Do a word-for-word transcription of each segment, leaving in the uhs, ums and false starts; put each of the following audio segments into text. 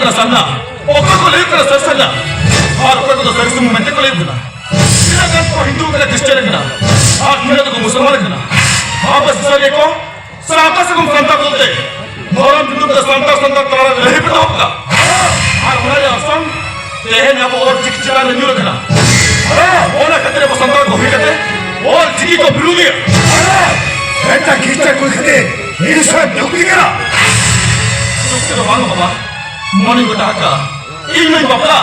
ᱠᱟᱱᱟ ᱥᱟᱨᱱᱟ, ᱚᱠᱚᱭ ᱠᱚ ᱞᱟᱹᱭᱚᱜ ᱠᱟᱱᱟ ᱥᱟᱹᱨᱤ ᱥᱟᱨᱱᱟ, ᱟᱨ ᱚᱠᱚᱭ ᱠᱚᱫᱚ ᱥᱟᱹᱨᱤ ᱥᱩᱢᱩᱝ ᱢᱮᱱᱛᱮ ᱠᱚ ᱞᱟᱹᱭᱚᱜ ᱠᱟᱱᱟ᱾ ᱛᱤᱱᱟᱹᱜ ᱜᱟᱱ ᱠᱚ ᱦᱤᱱᱫᱩ ᱠᱟᱱᱟ, ᱠᱷᱨᱤᱥᱪᱟᱱ ᱠᱟᱱᱟ, ᱟᱨ ᱛᱤᱱᱟᱹᱜ ᱫᱚᱠᱚ ᱢᱩᱥᱚᱞᱢᱟᱱ ᱠᱟᱱᱟ᱾ ᱟᱯᱮ ᱥᱩᱥᱟᱹᱨᱤᱭᱟᱹ ᱠᱚ, ᱥᱟᱶᱛᱟ ᱥᱮ ᱵᱚᱱ ᱥᱟᱱᱛᱟᱲ ᱵᱚᱞᱛᱮ ᱫᱷᱚᱨᱚᱢ ᱵᱤᱨᱩᱫᱷ ᱨᱮ ᱥᱟᱱᱛᱟᱲ ᱥᱟᱱᱛᱟᱲ ᱛᱟᱞᱟ ᱨᱮ ᱞᱟᱹᱲᱦᱟᱹᱭ ᱯᱮ ᱮᱛᱚᱦᱚᱵ ᱠᱟᱜ, ᱟᱨ ᱚᱱᱟ ᱨᱮᱭᱟᱜ ᱚᱨᱥᱚᱝ ᱛᱮᱦᱮᱧ ᱟᱵᱚ ᱚᱞ ᱪᱤᱠᱤ ᱪᱮᱛᱟᱱ ᱨᱮ ᱧᱩᱨ ᱟᱠᱟᱱᱟ᱾ ᱚᱱᱟ ᱠᱷᱟᱹᱛᱤᱨ ᱟᱵᱚ ᱥᱟᱱᱛᱟᱲ ᱠᱚ ᱦᱩᱭ ᱠᱟᱛᱮ ᱚᱞ ᱪᱤᱠᱤ ᱠᱚ ᱵᱤᱨᱩᱫᱷᱤᱭᱟ᱾ ᱮᱴᱟᱜ ᱠᱷᱨᱤᱥᱴᱟᱱ ᱠᱚ ᱠᱷᱟᱹᱛᱤᱨ ᱤᱧ ᱥᱟᱶ ᱡᱩᱠᱛᱤ ᱠᱟᱱᱟ᱾ ᱡᱩᱠᱛᱤ ᱫᱚ ᱵᱟᱝ ᱵᱟᱵᱟ, ᱢᱚᱱᱮᱧ ᱜᱚᱴᱟ ᱟᱠᱟᱫᱼᱟ, ᱤᱧ ᱱᱩᱭ ᱵᱟᱯᱞᱟ᱾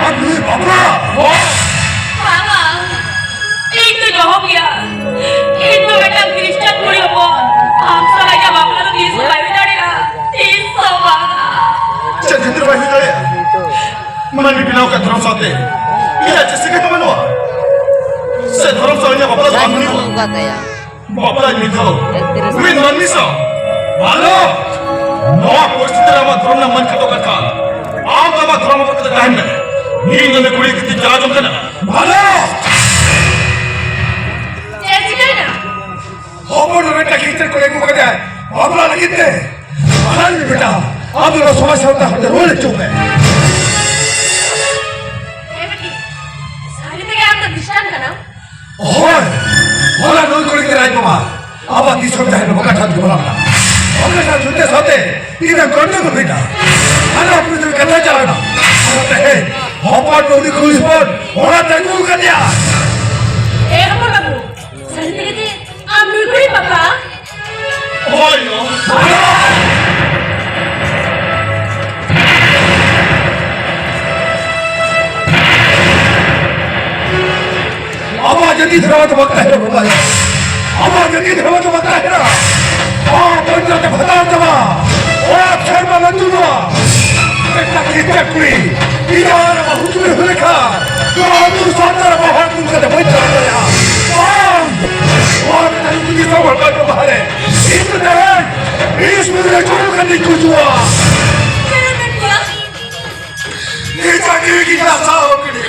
ᱟᱢ ᱱᱩᱭ ᱵᱟᱯᱞᱟ? ᱵᱟᱵᱟ, ᱤᱧ ᱫᱚ ᱫᱚᱦᱚ ᱜᱮᱭᱟ᱾ ᱤᱧ ᱫᱚ ᱢᱤᱫᱴᱟᱝ ᱠᱷᱨᱤᱥᱴᱟᱱ ᱠᱩᱲᱤ ᱦᱚᱯᱚᱱ᱾ ᱟᱢ ᱥᱟᱞᱟᱜ ᱤᱧᱟᱹᱜ ᱵᱟᱯᱞᱟ ᱫᱚ ᱛᱤᱥ ᱦᱚᱸ ᱵᱟᱭ ᱦᱩᱭ ᱫᱟᱲᱮᱭᱟᱜᱼᱟ, ᱛᱤᱥ ᱦᱚᱸ ᱵᱟᱝ᱾ ᱪᱮᱫ ᱠᱷᱟᱹᱛᱤᱨ ᱵᱟᱭ ᱦᱩᱭ ᱫᱟᱲᱮᱭᱟᱜᱼᱟ? ᱢᱟᱹᱱᱢᱤ ᱵᱮᱱᱟᱣ ᱟᱠᱟᱫ ᱫᱷᱚᱨᱚᱢ ᱥᱟᱶᱛᱮ ᱤᱧᱟᱹᱜ ᱪᱮᱫ ᱥᱟᱹᱜᱟᱹᱭ ᱦᱚᱸ ᱵᱟᱹᱱᱩᱜᱼᱟ? ᱥᱮ ᱫᱷᱚᱨᱚᱢ ᱥᱟᱶ ᱤᱧᱟᱹᱜ ᱵᱟᱯᱞᱟ ᱫᱚ ᱵᱟᱝ ᱦᱩᱭᱩᱜᱼᱟ? ᱵᱟᱯᱞᱟ ᱢᱤᱫ ᱫᱷᱟᱣ ᱢᱤᱫ ᱢᱟᱹᱱᱢᱤ ᱥᱟᱶ᱾ ᱵᱷᱟᱞᱚ, ᱱᱚᱣᱟ ᱯᱚᱨᱤᱥᱛᱷᱤᱛᱤ ᱨᱮ ᱟᱢᱟᱜ ᱫᱷᱚᱨᱚᱢ ᱨᱮᱱᱟᱜ ᱢᱟᱹᱱ ᱠᱷᱟᱴᱚ ᱠᱟᱛᱷᱟ, ᱟᱢ ᱫᱚ ᱟᱢᱟᱜ ᱫᱷᱚᱨᱚᱢ ᱵᱟᱵᱚᱫ ᱠᱟᱛᱮ ᱛᱟᱦᱮᱱ ᱢᱮ᱾ ᱤᱧ ᱫᱚ ᱱᱩᱭ ᱠᱩᱲᱤ ᱠᱷᱟᱹᱛᱤᱨ ᱪᱟᱞᱟᱣ ᱡᱚᱝ ᱠᱟᱱᱟ᱾ ᱵᱷᱟᱞᱚ᱾ ᱪᱮᱫ ᱪᱤᱠᱟᱹᱭᱮᱱᱟ? ᱦᱚᱯᱚᱱ ᱫᱚ ᱢᱤᱫᱴᱟᱝ ᱠᱷᱤᱪᱟᱹᱲ ᱠᱚᱲᱟ ᱟᱹᱜᱩ ᱠᱟᱫᱮᱭᱟ ᱵᱟᱯᱞᱟ ᱞᱟᱹᱜᱤᱫ ᱛᱮ᱾ ᱵᱷᱟᱞᱚ ᱵᱮᱴᱟ, ᱟᱢ ᱫᱚ ᱥᱚᱢᱟᱡᱽ ᱥᱟᱶᱛᱟ ᱦᱚᱲ ᱨᱩᱣᱟᱹᱲ ᱦᱚᱪᱚ ᱢᱮ᱾ ᱮ ᱵᱤᱴᱤ, ᱥᱟᱹᱨᱤ ᱛᱮᱜᱮ ᱟᱢ ᱫᱚ ᱠᱷᱨᱤᱥᱴᱟᱱ ᱠᱟᱱᱟᱢ? ᱦᱳᱭ, ᱦᱚᱞᱟ ᱱᱩᱭ ᱠᱩᱲᱤ ᱜᱤᱫᱽᱨᱟᱹ ᱟᱡ ᱵᱟᱵᱟ ᱟᱵᱚᱣᱟᱜ ᱫᱤᱥᱚᱢ ᱡᱟᱦᱮᱨ ᱨᱮ ᱵᱚᱸᱜᱟ ᱴᱷᱟᱶ ᱛᱮᱠᱚ ᱵᱚᱞᱚ ᱞᱮᱱᱟ᱾ ᱚᱸᱰᱮ ᱠᱷᱚᱱ ᱡᱩᱛᱟᱹ ᱥᱟᱶᱛᱮ ᱛᱤᱱᱟᱹᱜ ᱜᱚᱱᱰᱚᱜᱳᱞ ᱦᱩᱭᱱᱟ᱾ ᱦᱟᱱᱟ ᱯᱩᱨᱤ ᱫᱚ ᱠᱟᱛᱷᱟ ᱪᱟᱞᱟᱣᱱᱟ᱾ ᱟᱨ ᱛᱮᱦᱮᱧ ᱦᱚᱯᱚᱱ ᱩᱱᱤ ᱠᱩᱲᱤ ᱦᱚᱯᱚᱱ ᱚᱲᱟᱜ ᱛᱮ ᱟᱹᱜᱩ ᱠᱟᱫᱮᱭᱟ᱾ ᱮ ᱦᱚᱯᱚᱱ ᱵᱟᱹᱵᱩ, ᱥᱟᱹᱨᱤ ᱛᱮᱜᱮ ᱡᱮ ᱟᱢ ᱱᱩᱭ ᱠᱩᱲᱤᱢ ᱵᱟᱯᱞᱟᱜᱼᱟ? ᱦᱳᱭ ᱭᱳ᱾ ᱟᱵᱚᱣᱟᱜ ᱡᱟᱹᱛᱤ ᱫᱷᱚᱨᱚᱢ ᱫᱚ ᱵᱟᱝ ᱛᱟᱦᱮᱱᱟ ᱵᱟᱵᱟ᱾ ᱟᱵᱚᱣᱟᱜ ᱡᱟᱹᱛᱤ ᱫᱷᱚᱨᱚᱢ ᱫᱚ ᱵᱟᱝ ᱛᱟᱦᱮᱱᱟ᱾ ᱟᱵᱚ ᱯᱚᱧᱪᱟᱭᱮᱛ ᱵᱷᱟᱛᱟᱣ ᱛᱟᱢᱟ᱾ ᱚᱲᱟᱜ ᱥᱮᱨᱢᱟ ᱞᱟᱹᱴᱩᱜᱼᱟ᱾ ᱢᱤᱫᱴᱟᱝ ᱜᱤᱫᱽᱨᱟᱹ ᱠᱩᱲᱤ ᱤᱧ ᱟᱨ ᱟᱢᱟᱜ ᱦᱩᱛᱩᱢ ᱨᱮ ᱦᱩᱭ ᱞᱮᱠᱷᱟᱱ ᱱᱚᱣᱟ ᱟᱹᱛᱩ ᱥᱟᱶᱛᱟ ᱨᱮ ᱵᱟᱦᱟ ᱠᱩᱞ ᱠᱟᱛᱮ ᱵᱟᱹᱧ ᱪᱟᱞᱟᱣ ᱫᱟᱲᱮᱭᱟᱜᱼᱟ᱾ ᱵᱟᱝ! ᱱᱚᱣᱟ ᱢᱤᱫᱴᱟᱝ ᱡᱩᱫᱤ ᱥᱟᱶ ᱦᱚᱲ ᱠᱚ ᱵᱟᱦᱟ ᱨᱮ ᱤᱧ ᱫᱚ ᱛᱮᱦᱮᱧ ᱵᱤᱥ ᱢᱤᱱᱤᱴ ᱨᱮ ᱡᱚᱢ ᱠᱷᱟᱱ ᱤᱧ ᱜᱩᱡᱩᱜᱼᱟ᱾ ᱱᱤᱡᱟᱜ ᱡᱤᱣᱤ ᱜᱮ ᱱᱟᱥᱟᱣ ᱠᱟᱹᱱᱟᱹᱧ᱾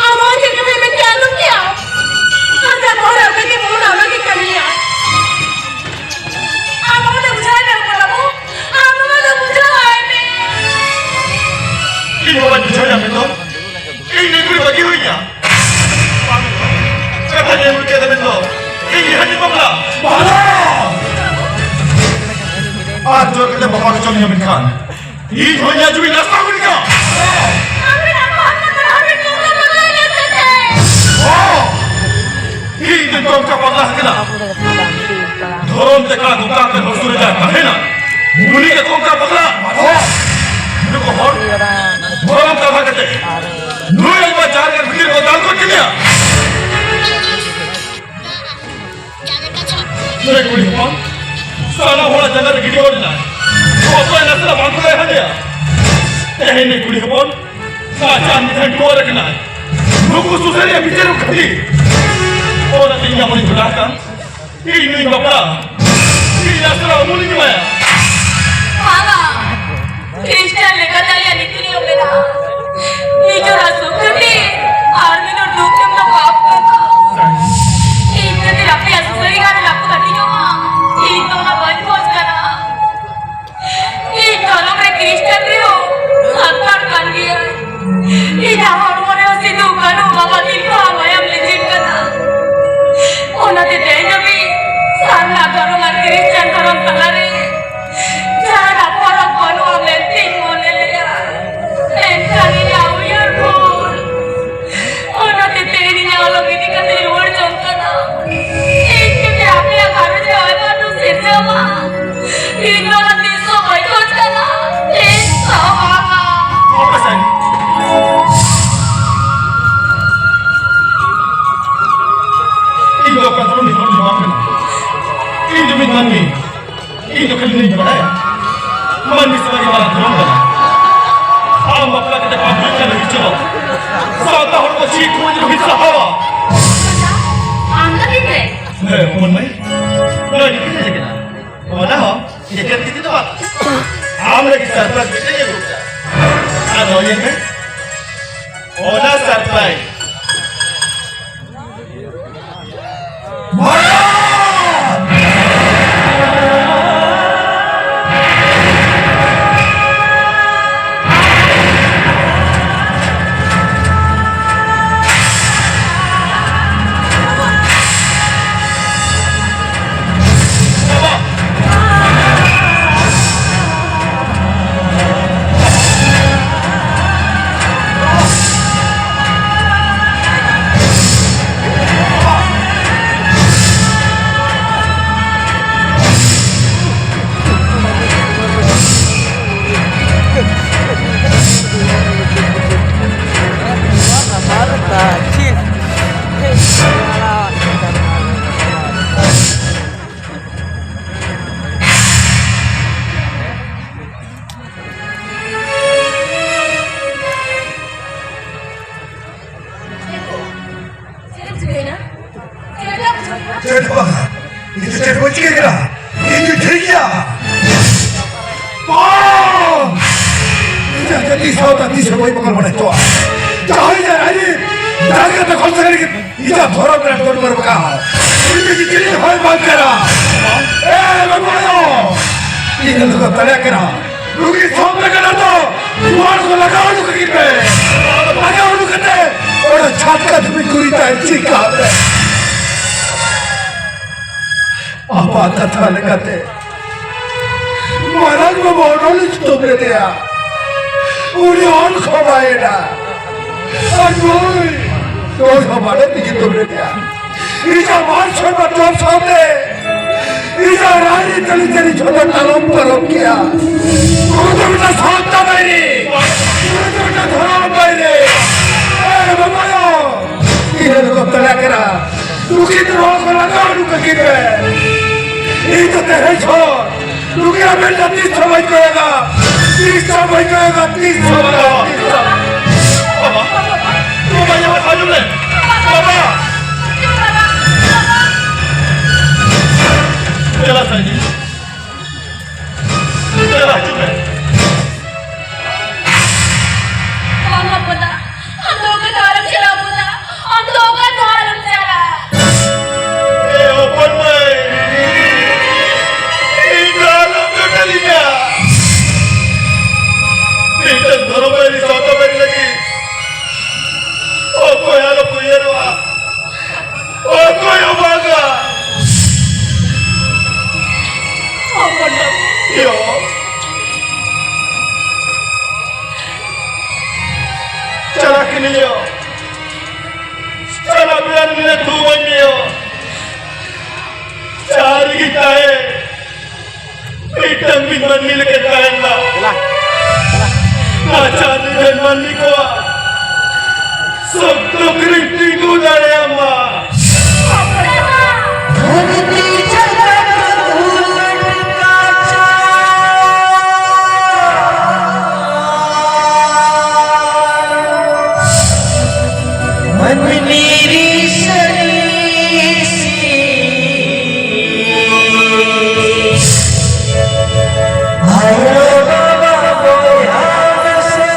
ᱟᱢ ᱦᱚᱸ ᱪᱮᱫ ᱠᱟᱛᱷᱟ ᱢᱮᱱᱛᱮ ᱟᱞᱚᱢ ᱞᱟᱹᱭᱟ᱾ ᱟᱢ ᱡᱟᱦᱟᱸ ᱵᱚᱦᱚᱜ ᱨᱮ ᱚᱱᱠᱟ ᱜᱮ ᱵᱚᱞᱚᱱᱟ, ᱚᱱᱟ ᱜᱮ ᱠᱟᱹᱢᱤᱭᱟ᱾ ᱟᱢ ᱚᱱᱟ ᱵᱟᱵᱟ! ᱟᱨ ᱡᱳᱨ ᱠᱟᱛᱮ ᱵᱟᱵᱟ ᱠᱚ ᱪᱚᱞ ᱧᱟᱢᱮᱱ ᱠᱷᱟᱱ, ᱤᱧ ᱦᱚᱸ ᱧᱮᱞ ᱡᱩᱢᱤᱧ ᱱᱟᱥᱛᱟ ᱜᱤᱰᱤ ᱠᱟᱜᱼᱟ᱾ ᱤᱧ ᱫᱚ ᱱᱚᱝᱠᱟ ᱯᱟᱜᱞᱟ ᱟᱠᱟᱱᱟ᱾ ᱫᱷᱚᱨᱚᱢ ᱛᱮ ᱠᱟ ᱫᱚᱠᱟ ᱛᱮ ᱦᱚᱲ ᱥᱩᱨ ᱨᱮ ᱡᱟᱦᱟᱸᱭ ᱛᱟᱦᱮᱱᱟ, ᱩᱱᱤ ᱜᱮ ᱱᱚᱝᱠᱟ ᱯᱟᱜᱞᱟ᱾ ᱱᱩᱠᱩ ᱦᱚᱲ ᱫᱷᱚᱨᱚᱢ ᱠᱟᱛᱷᱟ ᱠᱟᱛᱮ ᱱᱩᱭ ᱟᱡᱢᱟ ᱡᱟᱦᱟᱸ ᱞᱮᱠᱟ ᱵᱷᱤᱛᱤᱨ ᱠᱚ ᱫᱟᱞ ᱜᱚᱫ ᱠᱮᱫᱮᱭᱟ᱾ ᱱᱩᱭ ᱠᱩᱲᱤ ᱦᱚᱯᱚᱱ ᱥᱟᱱᱟᱢ ᱦᱚᱲᱟᱜ ᱡᱟᱸᱜᱟ ᱨᱮ ᱜᱤᱰᱤ ᱜᱚᱫ ᱮᱱᱟᱭ᱾ ᱚᱠᱚᱭ ᱱᱟᱥᱮᱱᱟᱜ ᱵᱟᱝ ᱠᱚ ᱞᱟᱹᱭ ᱦᱟᱫᱮᱭᱟ᱾ ᱛᱮᱦᱮᱧ ᱱᱩᱭ ᱠᱩᱲᱤ ᱦᱚᱯᱚᱱ ᱱᱚᱣᱟ ᱪᱟᱸᱫ ᱫᱤᱥᱚᱢ ᱴᱩᱣᱟᱹᱨ ᱟᱠᱟᱱᱟᱭ᱾ ᱱᱩᱠᱩ ᱥᱩᱥᱟᱹᱨᱤᱭᱟᱹ ᱵᱤᱪᱟᱹᱨ ᱠᱷᱟᱹᱛᱤᱨ ᱚᱱᱟᱛᱮ ᱤᱧᱟᱜ ᱢᱚᱱᱮ ᱡᱷᱚᱞᱟ ᱟᱠᱟᱱ᱾ ᱤᱧ ᱱᱩᱭ ᱵᱟᱯᱞᱟ ᱤᱧ ᱟᱥᱨᱟ ᱩᱢᱩᱞ ᱤᱧ ᱮᱢᱟᱭᱟ᱾ ᱵᱟᱵᱟ, ᱠᱷᱨᱤᱥᱴᱟᱱ ᱞᱮᱠᱟᱛᱮ ᱟᱞᱮᱭᱟᱜ ᱱᱤᱛᱤ ᱱᱤᱭᱚᱢ ᱢᱮᱱᱟᱜᱼᱟ᱾ ᱱᱤᱡᱚᱨᱟᱜ ᱥᱩᱠ ᱠᱷᱟᱹᱛᱤᱨ ᱟᱨ ᱢᱤᱫ ᱦᱚᱲ ᱫᱩᱠ ᱮᱢ ᱫᱚ ᱯᱟᱯ ᱠᱟᱱᱟ᱾ ᱤᱧ ᱠᱷᱟᱹᱛᱤᱨ ᱟᱯᱮᱭᱟᱜ ᱥᱩᱥᱟᱹᱨᱤ ᱜᱷᱟᱴ ᱨᱮ ᱟᱯᱮ ᱠᱟᱹᱴᱤᱡᱚᱜᱼᱟ, ᱤᱧ ᱫᱚ ᱚᱱᱟ ᱵᱟᱹᱧ ᱠᱷᱚᱡᱽ ᱠᱟᱱᱟ᱾ ᱤᱧ ᱫᱷᱚᱨᱚᱢ ᱨᱮ ᱠᱷᱨᱤᱥᱴᱟᱱ ᱨᱮᱦᱚᱸ ᱥᱟᱱᱛᱟᱲ ᱠᱟᱱ ᱜᱤᱭᱟᱹᱧ᱾ ᱤᱧᱟᱜ ᱦᱚᱲᱢᱚ ᱨᱮᱦᱚᱸ ᱥᱤᱫᱩ ᱠᱟᱹᱱᱦᱩ ᱵᱟᱵᱟ ᱛᱤᱞᱠᱟᱹ ᱢᱟᱭᱟᱢ ᱞᱤᱸᱡᱤᱱ ᱠᱟᱱᱟ᱾ ᱚᱱᱟᱛᱮ ᱛᱮᱦᱮᱧ ᱦᱟᱹᱵᱤᱡ ᱥᱟᱨᱱᱟ ᱫᱷᱚᱨᱚᱢ ᱟᱨ ᱠᱷᱨᱤᱥᱴᱟᱱ ᱫᱷᱚᱨᱚᱢ ᱛᱟᱞᱟᱨᱮ ᱡᱟᱦᱟᱱᱟᱜ ᱯᱷᱚᱨᱚᱠ ᱵᱟᱹᱱᱩᱜᱼᱟ ᱢᱮᱱᱛᱮᱧ ᱢᱚᱱᱮ ᱞᱮᱫᱼᱟ᱾ ᱢᱮᱱᱠᱷᱟᱱ ᱤᱧᱟᱜ ᱩᱭᱦᱟᱹᱨ ᱵᱷᱩᱞ᱾ ᱚᱱᱟᱛᱮ ᱛᱮᱦᱮᱧ ᱤᱧᱟᱜ ᱚᱞᱚᱜ ᱤᱫᱤ ᱠᱟᱛᱮ ᱨᱩᱣᱟᱹᱲ ᱡᱚᱝ ᱠᱟᱱᱟ᱾ ᱤᱧ ᱡᱩᱫᱤ ᱟᱯᱮᱭᱟᱜ ᱜᱷᱟᱨᱚᱸᱡᱽ ᱨᱮ ᱟᱭᱢᱟ ᱫᱩᱠ ᱥᱤᱨᱡᱟᱹᱣᱟ, ᱤᱧ ᱫᱚ ᱚᱱᱟ ᱛᱤᱥ ᱦᱚᱸ ᱵᱟᱹᱧ ᱠᱷᱚᱡᱽ ᱠᱟᱱᱟ᱾ ᱛᱤᱥ ᱦᱚᱸ ᱵᱟᱝᱟ᱾ ᱵᱟᱵᱟ ᱥᱟᱹᱨᱤ᱾ ᱤᱧ ᱫᱚ ᱚᱠᱟ ᱫᱷᱚᱨᱚᱢ ᱨᱤᱱ ᱦᱚᱲ ᱫᱚ ᱵᱟᱝ ᱠᱟᱱᱟ᱾ ᱤᱧ ᱫᱚ ᱢᱤᱫ ᱢᱟᱹᱱᱢᱤ᱾ ᱤᱧ ᱫᱚ ᱠᱷᱟᱹᱞᱤ ᱱᱤᱭᱟᱹᱧ ᱵᱟᱲᱟᱭᱟ, ᱢᱟᱹᱱᱢᱤ ᱥᱟᱞᱟᱜ ᱜᱮ ᱢᱟᱨᱟᱝ ᱫᱷᱚᱨᱚᱢ ᱠᱟᱱᱟ᱾ ᱟᱢ ᱵᱟᱯᱞᱟ ᱠᱟᱛᱮ ᱯᱟᱯ ᱦᱩᱭᱩᱜ ᱠᱟᱱ ᱨᱮᱦᱚᱸ ᱪᱮᱫ ᱦᱚᱸ᱾ ᱥᱟᱶᱛᱟ ᱦᱚᱲ ᱠᱚ ᱪᱷᱤ ᱠᱷᱩᱣᱟᱹᱧ ᱨᱮᱦᱚᱸ ᱥᱟᱦᱟᱣᱟ᱾ ᱟᱢ ᱫᱚ ᱛᱤᱱᱨᱮ? ᱦᱮᱸ, ᱦᱚᱯᱚᱱ ᱢᱟᱹᱭ᱾ ᱱᱚᱣᱟ ᱜᱤᱛᱤᱡ ᱦᱮᱡ ᱟᱠᱟᱱᱟ᱾ ᱚᱱᱟ ᱦᱚᱸ ᱮᱠᱮᱱ ᱜᱤᱛᱤᱡ ᱫᱚ ᱵᱟᱝ᱾ ᱟᱢ ᱞᱟᱹᱜᱤᱫ surprise ᱢᱤᱫᱴᱮᱱ ᱟᱹᱜᱩ ᱠᱟᱜᱼᱟ᱾ ᱟᱨ ᱱᱚᱣᱟ ᱧᱮᱞ ᱢᱮ᱾ ᱚᱱᱟ surprise᱾ ᱤᱧ ᱥᱟᱶᱛᱟ ᱛᱤᱥ ᱦᱚᱸ ᱵᱟᱹᱧ ᱵᱚᱠᱚᱞ ᱵᱟᱲᱟ ᱦᱚᱪᱚᱣᱟᱜᱼᱟ᱾ ᱡᱟᱦᱟᱸᱭ ᱡᱮ ᱟᱹᱰᱤ ᱡᱟᱭᱜᱟ ᱛᱮ ᱠᱷᱚᱱ ᱥᱟᱺᱜᱤᱧ ᱜᱮ ᱤᱧᱟᱹᱜ ᱫᱷᱚᱨᱚᱢ ᱨᱮ ᱫᱚᱨᱵᱟᱨ ᱵᱟᱠᱟ᱾ ᱤᱧ ᱫᱚ ᱪᱤᱞᱤ ᱦᱚᱸᱭ ᱵᱟᱝ ᱠᱟᱱᱟ᱾ ᱮ ᱵᱟᱵᱟᱭᱳ, ᱤᱧ ᱫᱚ ᱫᱟᱲᱮᱭᱟᱜ ᱠᱟᱱᱟ᱾ ᱨᱩᱜᱤ ᱥᱚᱢ ᱨᱮ ᱠᱟᱱᱟ ᱫᱚ ᱱᱚᱣᱟ ᱠᱚ ᱞᱟᱜᱟᱣ ᱦᱚᱪᱚ ᱠᱟᱹᱠᱤᱱ ᱯᱮ᱾ ᱞᱟᱜᱟᱣ ᱦᱚᱪᱚ ᱠᱟᱛᱮ ᱚᱱᱟ ᱪᱷᱟᱴᱠᱟ ᱫᱷᱩᱵᱤ ᱠᱩᱲᱤ ᱛᱟᱭ ᱪᱤᱠᱟ ᱯᱮ᱾ ᱟᱵᱚᱣᱟᱜ ᱠᱟᱛᱷᱟ ᱞᱮᱠᱟᱛᱮ ᱢᱟᱨᱟᱝ ᱵᱟᱵᱟ ᱚᱱᱚᱞ ᱧᱩᱛᱩᱢ ᱞᱮᱫᱮᱭᱟ᱾ ᱩᱱᱤ ᱚᱞ ᱠᱷᱚᱵᱟᱭᱮᱱᱟ᱾ ᱟᱨ ᱱᱩᱭ, ᱱᱩᱭ ᱦᱚᱸ ᱵᱟᱲᱮ ᱛᱮᱜᱮ ᱧᱩᱛᱩᱢ ᱞᱮᱫᱮᱭᱟ᱾ ᱤᱧᱟᱹᱜ ᱢᱟᱱ ᱥᱚᱱᱢᱟᱱ ᱡᱚᱢ ᱥᱟᱶᱛᱮ ᱤᱧᱟᱹᱜ ᱨᱟᱡᱽᱟᱹᱨᱤ ᱪᱟᱹᱞᱤ ᱪᱟᱹᱞᱤ ᱡᱷᱚᱛᱚ ᱛᱟᱞᱚᱢ ᱯᱟᱨᱚᱢ ᱠᱮᱭᱟ᱾ ᱩᱱᱤ ᱫᱚ ᱢᱤᱫᱴᱟᱝ ᱥᱟᱶᱛᱟ ᱵᱟᱹᱭᱨᱤ, ᱩᱱᱤ ᱫᱚ ᱢᱤᱫᱴᱟᱝ ᱫᱷᱚᱨᱚᱢ ᱵᱟᱹᱭᱨᱤ᱾ ᱮ ᱵᱟᱵᱟᱭᱳ, ᱤᱧ ᱫᱚ ᱫᱟᱲᱮᱭᱟᱜ ᱠᱟᱱᱟ᱾ ᱱᱩᱠᱤᱱ ᱫᱚ ᱱᱚᱣᱟ ᱠᱚ ᱞᱟᱜᱟᱣ ᱦᱚᱪᱚ ᱠᱟᱹᱠᱤᱱ ᱯᱮ᱾ ᱤᱧ ᱫᱚ ᱛᱮᱦᱮᱧ ᱠᱷᱚᱱ ᱱᱩᱠᱤᱱᱟᱜ ᱢᱮᱫ ᱫᱚ ᱛᱤᱥ ᱦᱚᱸ ᱵᱟᱹᱧ ᱠᱚᱭᱚᱜᱟ, ᱛᱤᱥ ᱦᱚᱸ ᱵᱟᱹᱧ ᱠᱚᱭᱚᱜᱟ, ᱛᱤᱥ ᱦᱚᱸ ᱵᱟᱝ, ᱛᱤᱥ ᱦᱚᱸ ᱵᱟᱝ᱾ ᱵᱟᱵᱟ, ᱵᱟᱵᱟ, ᱧᱟᱢᱟ ᱥᱟᱡᱩ ᱞᱮ᱾ ᱵᱟᱵᱟ᱾ ᱪᱟᱞᱟᱜ ᱥᱟᱹᱭᱤ᱾ ᱪᱟᱞᱟᱜ ᱦᱤᱡᱩᱜ ᱢᱮ᱾ ᱵᱟᱝ ᱦᱚᱯᱚᱱᱟ, ᱟᱢ ᱫᱚ ᱚᱠᱟ ᱫᱚ ᱟᱞᱚᱢ ᱪᱟᱞᱟᱜᱼᱟ ᱦᱚᱯᱚᱱᱟ, ᱟᱢ ᱫᱚ ᱚᱠᱟ ᱫᱚ ᱟᱞᱚᱢ ᱪᱟᱞᱟᱜᱼᱟ᱾ ᱮ ᱦᱚᱯᱚᱱ ᱢᱟᱹᱭ, ᱤᱧ ᱫᱚ ᱟᱞᱚᱢ ᱡᱚᱴᱮᱫᱤᱧᱟ᱾ ᱢᱤᱫᱴᱟᱝ ᱫᱷᱚᱨᱚᱢ ᱵᱟᱹᱭᱨᱤ, ᱥᱟᱶᱛᱟ ᱵᱟᱹᱭᱨᱤ ᱞᱟᱹᱜᱤᱫ ᱚᱠᱚᱭ ᱟᱞᱚ ᱠᱚ ᱩᱭᱦᱟᱹᱨᱚᱜᱼᱟ᱾ ᱚᱠᱚᱭ ᱦᱚᱸ ᱵᱟᱝᱟ᱾ ᱦᱚᱯᱚᱱ ᱵᱟᱹᱵᱩ᱾ ᱭᱳ᱾ ᱪᱟᱞᱟᱜ ᱠᱟᱹᱱᱟᱹᱧ ᱭᱳ᱾ ᱪᱟᱞᱟᱜ ᱵᱮᱲᱟ ᱨᱮ ᱱᱤᱱᱟᱹᱜ ᱫᱷᱩᱣᱟᱹᱧ ᱧᱩᱭᱟ᱾ ᱡᱟᱦᱟᱸ ᱨᱮᱜᱮ ᱛᱟᱦᱮᱸ᱾ ᱢᱤᱫᱴᱟᱝ ᱢᱤᱫ ᱢᱟᱹᱱᱢᱤ ᱞᱮᱠᱟ ᱛᱟᱦᱮᱱ ᱢᱟ᱾ ᱱᱟᱪᱟᱨ ᱱᱤᱫᱷᱟᱹᱱ ᱢᱟᱹᱱᱢᱤ ᱠᱚᱣᱟᱜ ᱥᱩᱠ ᱫᱩᱠ ᱨᱮ ᱛᱤᱸᱜᱩ ᱫᱟᱲᱮᱭᱟᱜ ᱢᱟ᱾ ᱫᱷᱟᱹᱨᱛᱤ ᱡᱟᱠᱟᱛ ᱫᱷᱩᱲ ᱠᱟᱪᱟ᱾ ᱢᱟᱹᱱᱢᱤ ᱨᱤᱥᱟᱹᱨᱤ ᱥᱤ᱾ ᱟᱭᱳ ᱵᱟᱵᱟ ᱵᱚᱭᱦᱟ ᱢᱮᱥᱮ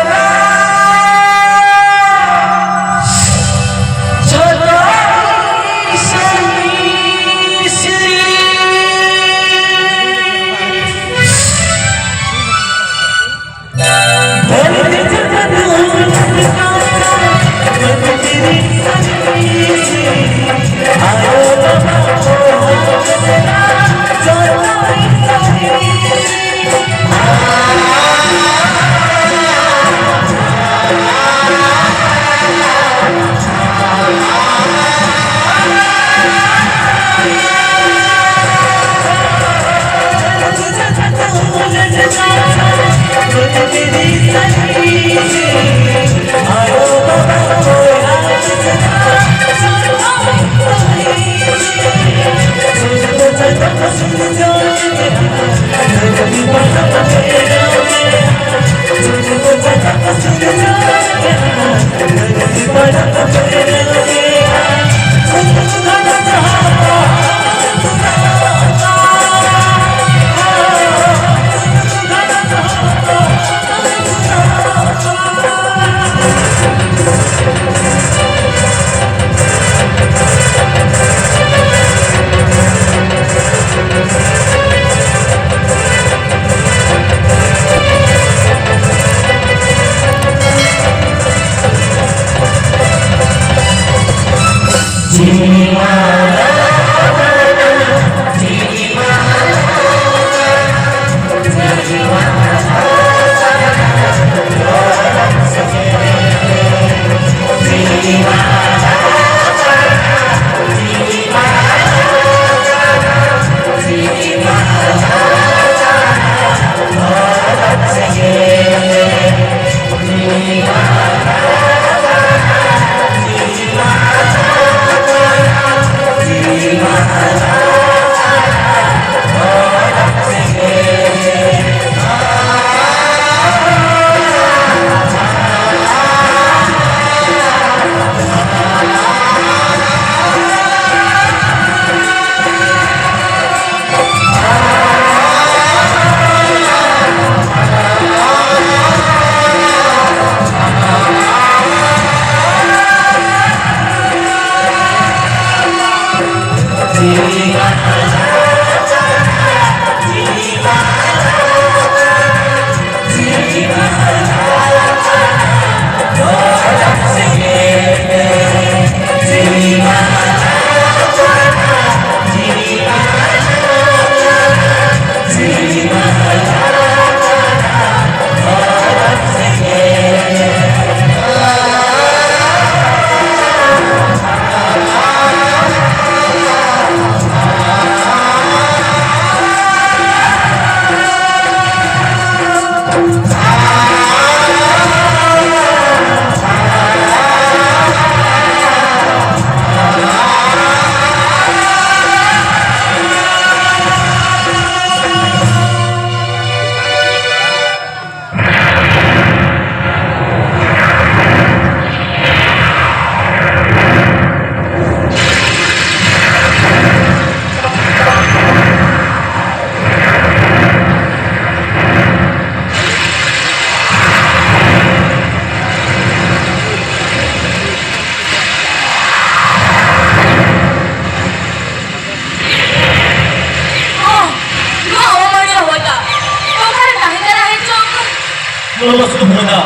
ᱞᱚᱞᱚ ᱥᱩᱫᱷᱩ ᱵᱷᱚᱭᱫᱟ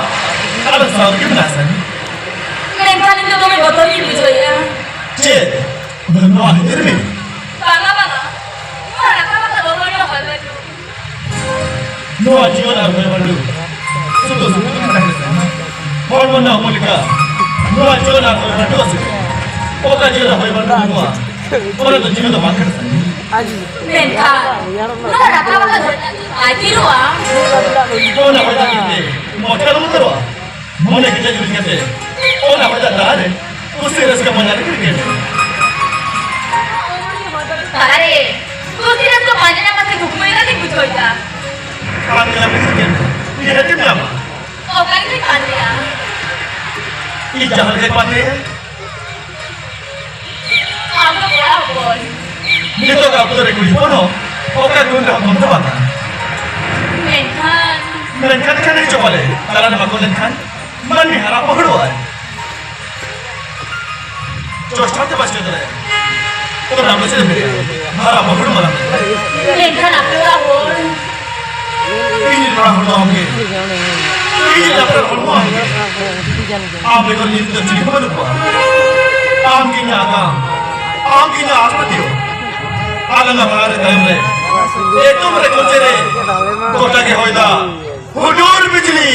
ᱟᱞᱮ ᱥᱟᱶ ᱨᱮᱜᱮ ᱢᱮᱱᱟᱜ ᱥᱟᱹᱨᱤ᱾ ᱢᱮᱱᱠᱷᱟᱱ ᱤᱧ ᱫᱚ ᱫᱚᱢᱮ ᱵᱚᱛᱚᱨ ᱜᱤᱧ ᱵᱩᱡᱷᱟᱹᱣᱮᱫᱼᱟ᱾ ᱪᱮᱫ? ᱱᱚᱣᱟ ᱦᱤᱨᱢᱤ? ᱵᱟᱝᱟ, ᱵᱟᱝᱟ᱾ ᱱᱚᱣᱟ ᱨᱟᱠᱟᱵ ᱟᱠᱟᱫ ᱞᱚᱞᱚ ᱧᱚᱜ ᱦᱚᱭ ᱵᱟᱹᱨᱰᱩ᱾ ᱱᱚᱣᱟ ᱡᱤᱭᱚᱱ ᱟᱨ ᱦᱚᱭ ᱵᱟᱹᱨᱰᱩ ᱥᱩᱫᱷᱩ ᱥᱩᱫᱷᱩ ᱜᱮ ᱛᱟᱦᱮᱸ ᱠᱟᱱᱟ᱾ ᱦᱚᱲᱢᱚ ᱨᱮᱱᱟᱜ ᱦᱚᱲᱢᱚ ᱞᱮᱠᱟ ᱱᱚᱣᱟ ᱡᱤᱭᱚᱱ ᱟᱨ ᱦᱚᱭ ᱵᱟᱹᱨᱰᱩ ᱟᱥᱮ ᱚᱠᱟ ᱡᱤᱭᱚᱱ ᱟᱨ ᱦᱚᱭ ᱵᱟᱹᱨᱰᱩ ᱱᱚᱣᱟ ᱚᱱᱟ ᱫᱚ ᱡᱤᱭᱚᱱ ᱫᱚ ᱵᱟᱝ ᱠᱟᱱᱟ᱾ ᱢᱮᱱᱠᱷᱟᱱ ᱱᱚᱣᱟ ᱨᱟᱠᱟᱵ ᱟᱠᱟᱫ ᱦᱚᱭ ᱫᱟᱜ ᱫᱚ ᱵᱟᱭ ᱛᱷᱤᱨᱚᱜᱼᱟ᱾ ᱚᱱᱟ ᱦᱚᱭ ᱫᱟᱜ ᱛᱮ ᱢᱚᱪᱟ ᱟᱞᱚᱢ ᱩᱛᱟᱹᱨᱚᱜᱼᱟ᱾ ᱢᱚᱱᱮ ᱠᱮᱴᱮᱡ ᱡᱩᱨᱤ ᱠᱟᱛᱮ ᱚᱱᱟ ᱦᱚᱭ ᱫᱟᱜ ᱛᱟᱞᱟᱨᱮ ᱠᱩᱥᱤ ᱨᱟᱹᱥᱠᱟᱹ ᱢᱚᱡᱟ ᱨᱮ ᱠᱤᱨᱤᱧ ᱢᱮ᱾ ᱛᱟᱞᱟᱨᱮ ᱠᱩᱥᱤ ᱨᱟᱹᱥᱠᱟᱹ ᱯᱟᱸᱡᱟ ᱧᱟᱢ ᱠᱟᱛᱮ ᱠᱩᱠᱢᱩ ᱞᱮᱠᱟ ᱜᱮᱧ ᱵᱩᱡᱷᱟᱹᱣ ᱮᱫᱟ᱾ ᱵᱟᱝ ᱧᱟᱢ ᱞᱮᱠᱷᱟᱱ ᱪᱮᱫ? ᱱᱤᱦᱟᱹᱛ ᱮᱢ ᱧᱟᱢᱟ᱾ ᱚᱠᱟ ᱨᱮᱫᱚᱧ ᱯᱟᱸᱡᱟᱭᱟ? ᱤᱧ ᱡᱟᱦᱟᱸ ᱞᱮᱠᱟᱧ ᱯᱟᱸᱡᱟᱭᱟ, ᱟᱢ ᱫᱚ ᱠᱚᱲᱟ ᱦᱚᱯᱚᱱ᱾ ᱱᱤᱛᱚᱜ ᱟᱵᱚ ᱫᱚ ᱠᱩᱲᱤ ᱦᱚᱯᱚᱱ ᱦᱚᱸ ᱚᱠᱟ ᱜᱩᱱ ᱨᱮᱦᱚᱸ ᱠᱚᱢ ᱫᱚ ᱵᱟᱝᱟ᱾ ᱢᱮᱱᱠᱷᱟᱱ ᱢᱮᱱᱠᱷᱟᱱ ᱠᱷᱟᱱ ᱪᱚ ᱵᱟᱞᱮ ᱛᱟᱞᱟ ᱨᱮ ᱵᱟᱠᱚ ᱞᱮᱱᱠᱷᱟᱱ ᱢᱟᱹᱱᱢᱤ ᱦᱟᱨᱟ ᱯᱚᱦᱲᱚᱜᱼᱟᱭ᱾ ᱪᱚᱥᱴᱟ ᱛᱮ ᱵᱟᱪᱷᱟᱣ ᱫᱟᱲᱮᱭᱟᱜᱼᱟ᱾ ᱛᱚ ᱟᱢ ᱫᱚ ᱪᱮᱫ ᱮᱢ ᱞᱟᱹᱭᱟ? ᱦᱟᱨᱟ ᱯᱚᱦᱲ ᱢᱟᱨᱟᱝ᱾ ᱢᱮᱱᱠᱷᱟᱱ ᱟᱯᱮ ᱚᱲᱟᱜ ᱦᱚᱲ? ᱤᱧ ᱨᱮᱱ ᱚᱲᱟᱜ ᱦᱚᱲ ᱫᱚ ᱟᱢ ᱜᱮ᱾ ᱤᱧ ᱨᱮᱱ ᱟᱯᱱᱟᱨ ᱦᱚᱲ ᱫᱚ ᱟᱢ ᱜᱮ᱾ ᱟᱢ ᱵᱮᱜᱚᱨ ᱱᱤᱛ ᱫᱚ ᱪᱤᱞᱤ ᱦᱚᱸ ᱵᱟᱹᱱᱩᱜ ᱠᱚᱣᱟ᱾ ᱟᱢ ᱜᱮ ᱤᱧᱟᱹᱜ ᱟᱜᱟᱢ᱾ ᱟᱢ ᱜᱮ ᱤᱧᱟᱹᱜ ᱟᱥ ᱯᱟᱹᱛᱭᱟᱹᱣ᱾ ᱟᱞᱟᱝᱟᱜ ᱢᱟᱲᱟᱝ ᱨᱮ ᱛᱟᱭᱚᱢ ᱨᱮ, ᱮᱛᱚᱢ ᱨᱮ ᱠᱚᱪᱮ ᱨᱮ, ᱜᱚᱴᱟ ᱜᱮ ᱦᱚᱭ ᱫᱟᱜ᱾ ᱦᱩᱰᱩᱨ ᱵᱤᱡᱽᱞᱤ᱾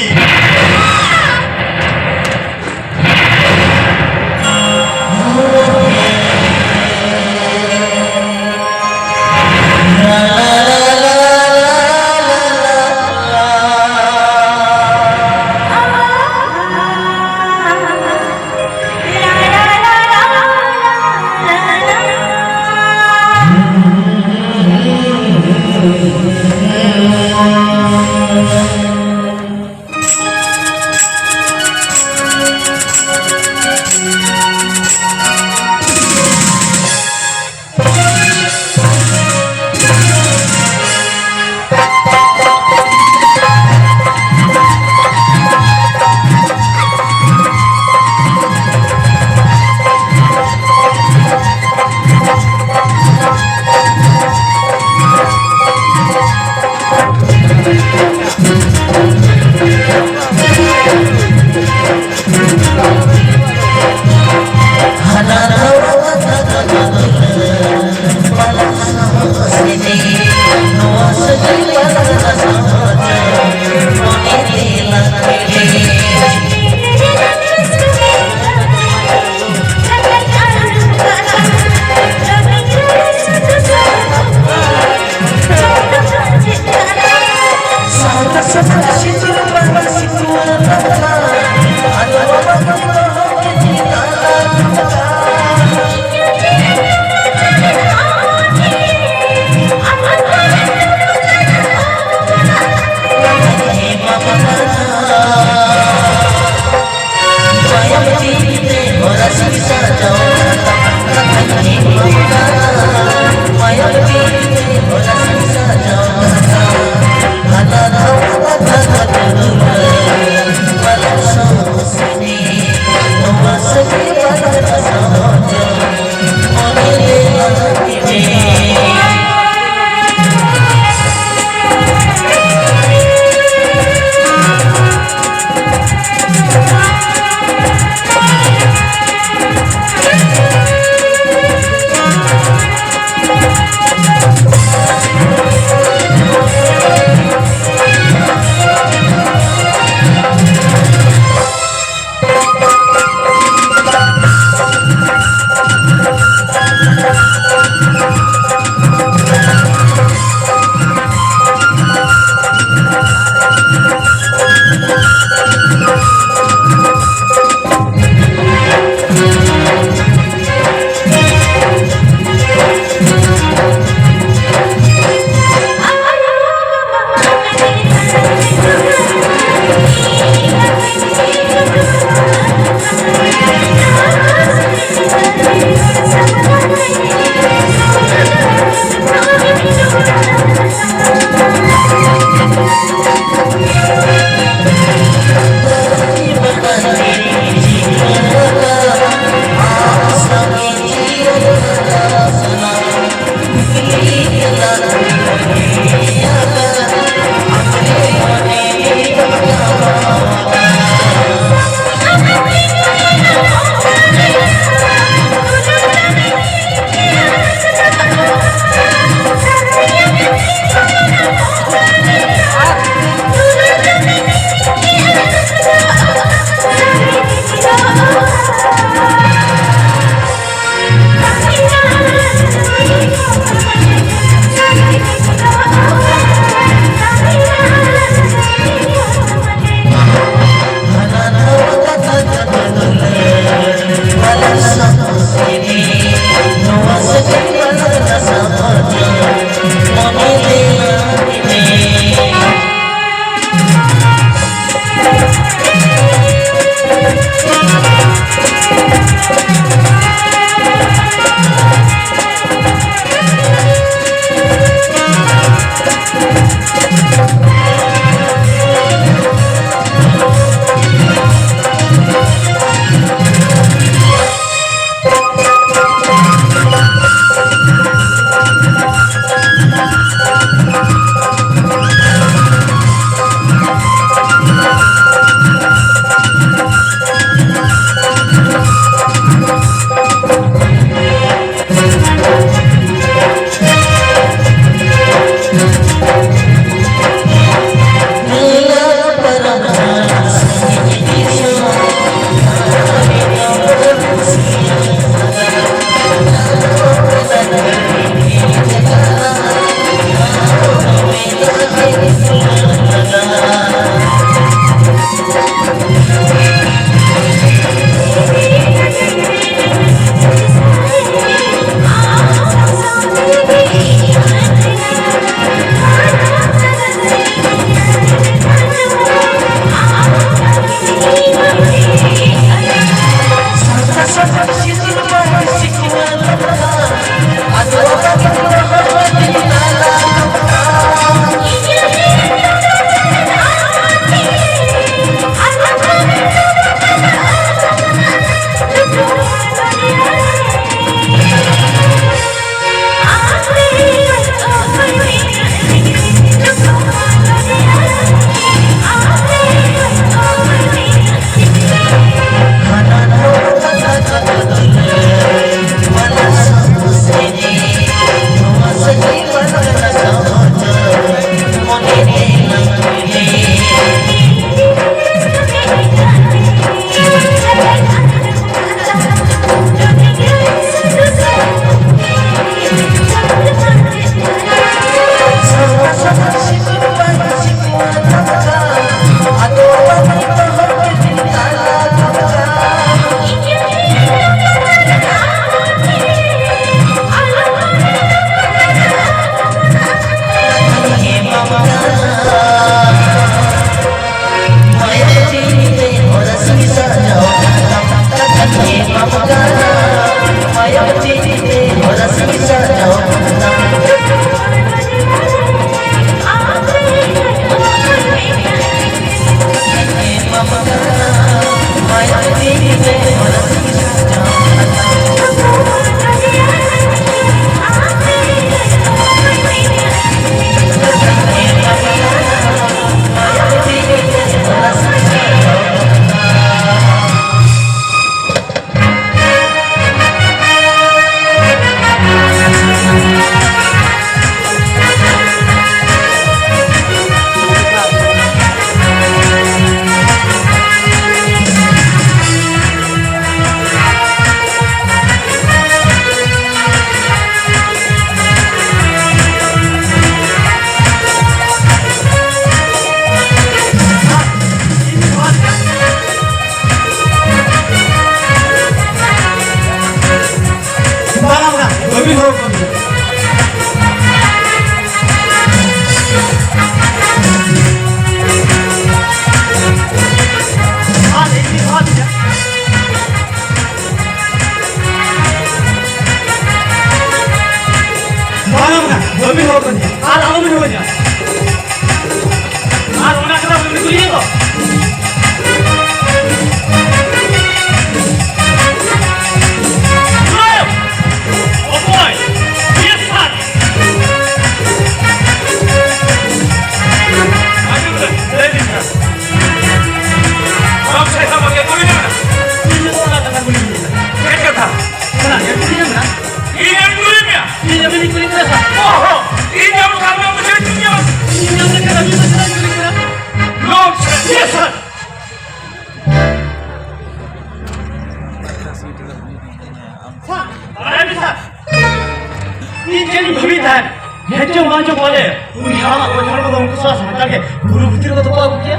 ᱛᱟᱦᱞᱮ ᱵᱩᱨᱩ ᱵᱷᱤᱛᱤᱨ ᱨᱮᱠᱚ ᱛᱚᱯᱟ ᱟᱹᱜᱩ ᱠᱮᱭᱟ᱾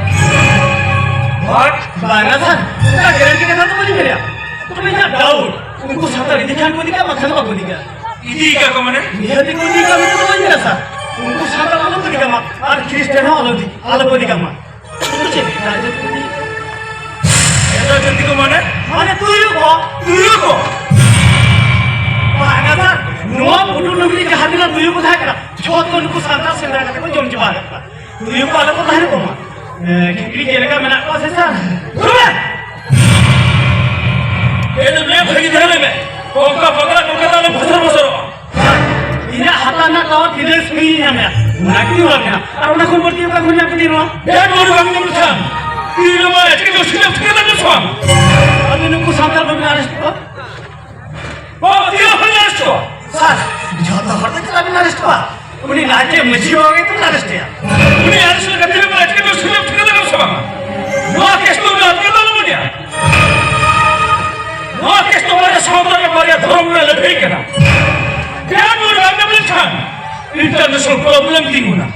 What? ᱵᱟᱝᱟ ᱥᱟᱨ, ᱚᱱᱠᱟ ᱜᱮᱨᱮᱱᱴᱤ ᱠᱟᱛᱷᱟ ᱫᱚ ᱵᱟᱹᱞᱤᱧ ᱢᱮᱱᱟ᱾ ᱛᱚᱵᱮ ᱤᱧᱟᱹᱜ ᱰᱟᱣᱩᱴ, ᱩᱱᱠᱩ ᱥᱟᱱᱛᱟᱲ ᱤᱫᱤ ᱠᱷᱟᱱ ᱠᱚ ᱤᱫᱤ ᱠᱟᱜ, ᱵᱟᱠᱷᱟᱱ ᱫᱚ ᱵᱟᱠᱚ ᱤᱫᱤ ᱠᱟᱜ᱾ ᱤᱫᱤ ᱠᱟᱜ ᱠᱚ ᱢᱟᱱᱮ? ᱱᱤᱦᱟᱹᱛ ᱠᱚ ᱤᱫᱤ ᱠᱟᱜ ᱢᱮᱱᱛᱮ ᱫᱚ ᱵᱟᱹᱧ ᱢᱮᱱᱟ ᱥᱟᱨ᱾ ᱩᱱᱠᱩ ᱥᱟᱱᱛᱟᱲ ᱟᱞᱚ ᱠᱚ ᱤᱫᱤ ᱠᱟᱜ ᱢᱟ, ᱟᱨ ᱠᱷᱨᱤᱥᱴᱟᱱ ᱦᱚᱸ ᱟᱞᱚ ᱤᱫᱤ, ᱟᱞᱚ ᱠᱚ ᱤᱫᱤ ᱠᱟᱜ ᱢᱟ᱾ ᱩᱱᱠᱩ ᱪᱮᱫ ᱮᱴᱟᱜ ᱡᱟᱹᱛᱤ ᱠᱚ ᱤᱫᱤ? ᱮᱴᱟᱜ ᱡᱟᱹᱛᱤ ᱠᱚ ᱢᱟᱱᱮ? ᱢᱟᱱᱮ ᱛᱩᱭᱩ ᱠᱚ᱾ ᱛᱩᱭᱩ ᱠᱚ? ᱵᱟᱝᱟ ᱥᱟᱨ, ᱱᱚᱣᱟ ᱯᱩᱴᱩᱨ ᱰᱩᱝᱨᱤ ᱡᱟᱦᱟᱸ ᱛᱤᱱᱟᱹᱜ ᱛᱩᱭᱩ ᱠᱚ ᱛᱟᱦᱮᱸ ᱠᱟᱱᱟ, ᱡᱷᱚᱛᱚ ᱱᱩᱠᱩ ᱥᱟᱱᱛᱟᱲ ᱥᱮᱸᱫᱽᱨᱟ ᱠᱟᱛᱮ ᱠᱚ ᱡᱚᱢ ᱪᱟᱵᱟ ᱟᱠᱟᱫ ᱠᱚᱣᱟ᱾ ᱛᱩᱭᱩ ᱠᱚ ᱟᱞᱚ ᱠᱚ ᱛᱟᱦᱮᱱ ᱠᱚ ᱢᱟ᱾ ᱮ, ᱠᱷᱤᱠᱲᱤ ᱪᱮᱫ ᱞᱮᱠᱟ ᱢᱮᱱᱟᱜ ᱠᱚᱣᱟ ᱥᱮ ᱥᱟᱨ? ᱫᱩᱲᱩᱵ ᱢᱮ! ᱮ, ᱫᱩᱲᱩᱵ ᱢᱮ, ᱵᱷᱟᱹᱜᱤ ᱫᱷᱟᱨᱟ ᱞᱟᱹᱭ ᱢᱮ᱾ ᱚᱱᱠᱟ ᱯᱟᱜᱽᱞᱟ ᱠᱚᱞᱠᱟᱛᱟ ᱟᱞᱚᱢ ᱵᱷᱚᱥᱚᱨ ᱵᱷᱚᱥᱚᱨᱚᱜᱼᱟ᱾ ᱤᱧᱟᱹᱜ ᱦᱟᱛᱟᱣ ᱨᱮᱱᱟᱜ ᱠᱟᱣᱟ ᱛᱤᱱᱟᱹᱜ ᱥᱟᱺᱜᱤᱧ ᱧᱟᱢ ᱮᱫᱟ, ᱚᱱᱟ ᱜᱮᱛᱤᱧ ᱨᱚᱲ ᱠᱟᱱᱟ᱾ ᱟᱨ ᱚᱱᱟ ᱠᱷᱚᱱ ᱵᱟᱹᱲᱛᱤ ᱚᱠᱟ ᱠᱷᱚᱱ ᱧᱟᱢ ᱠᱮᱫᱤᱧ ᱱᱚᱣᱟ? ᱰᱮᱰ ᱵᱚᱰᱤ ᱵᱟᱝ ᱧᱟᱢ ᱞᱮᱠᱷᱟᱱ ᱛᱤ ᱨᱮᱢᱟ ᱮᱴᱠᱮᱴᱚᱬᱮ ᱥᱤᱞᱟᱹᱯ ᱴᱷᱤᱠᱟᱹ ᱫᱟᱲᱮ ᱥᱮ ᱵᱟᱝ? ᱟᱫᱚ ᱱᱩᱠᱩ ᱥᱟᱱᱛᱟᱲ ᱵᱟᱵᱤᱱ ᱟᱨᱮᱥᱴ ᱠᱚᱣᱟ? ᱵᱟᱵᱟ, ᱛᱤᱱᱟᱹᱜ ᱦᱚᱲ ᱞᱮ ᱟᱨᱮᱥᱴ ᱠᱚᱣᱟ? ᱥᱟᱨ, ᱡᱷᱚᱛᱚ ᱦᱚᱲ ᱫᱚ ᱪᱮᱫᱟᱜ ᱵᱤᱱ ᱟᱨᱮᱥᱴ ᱠᱚᱣᱟ? ᱩᱱᱤ ᱱᱟᱭᱠᱮ ᱢᱟᱹᱡᱷᱤ ᱵᱟᱵᱟ ᱜᱮᱛᱚ ᱵᱤᱱ ᱟᱨᱮᱥᱴ ᱮᱭᱟ᱾ ᱩᱱᱤ ᱟᱨᱮᱥᱴ ᱞᱮᱠᱟ ᱛᱤᱱᱟᱹᱜ ᱵᱤᱱ ᱟᱴᱠᱟᱨ ᱫᱚ ᱥᱩᱡᱳᱜᱽ ᱴᱷᱤᱠᱟᱹ ᱫᱟᱲᱮᱭᱟᱜ ᱥᱮ ᱵᱟᱝᱟ? ᱱᱚᱣᱟ ᱠᱮᱥ ᱫᱚ ᱩᱱᱤ ᱟᱴᱠᱟᱨ ᱫᱚ ᱟᱞᱚ ᱵᱚᱱ ᱤᱫᱤᱭᱟ᱾ ᱱᱚᱣᱟ ᱠᱮᱥ ᱫᱚ ᱵᱟᱨᱭᱟ ᱥᱟᱶᱛᱟ ᱨᱮ ᱵᱟᱨᱭᱟ ᱫᱷᱚᱨᱚᱢ ᱨᱮᱱᱟᱜ ᱞᱟᱹᱲᱦᱟᱹᱭ ᱠᱟᱱᱟ᱾ ᱰᱮᱰ ᱵᱚᱰᱤ ᱵᱟᱝ ᱧᱟᱢ ᱞᱮᱱᱠᱷᱟᱱ ᱤᱱᱴᱟᱨᱱᱮᱥᱱᱟᱞ ᱯᱨᱚᱵᱞᱮᱢ ᱛᱤᱸᱜᱩᱱᱟ᱾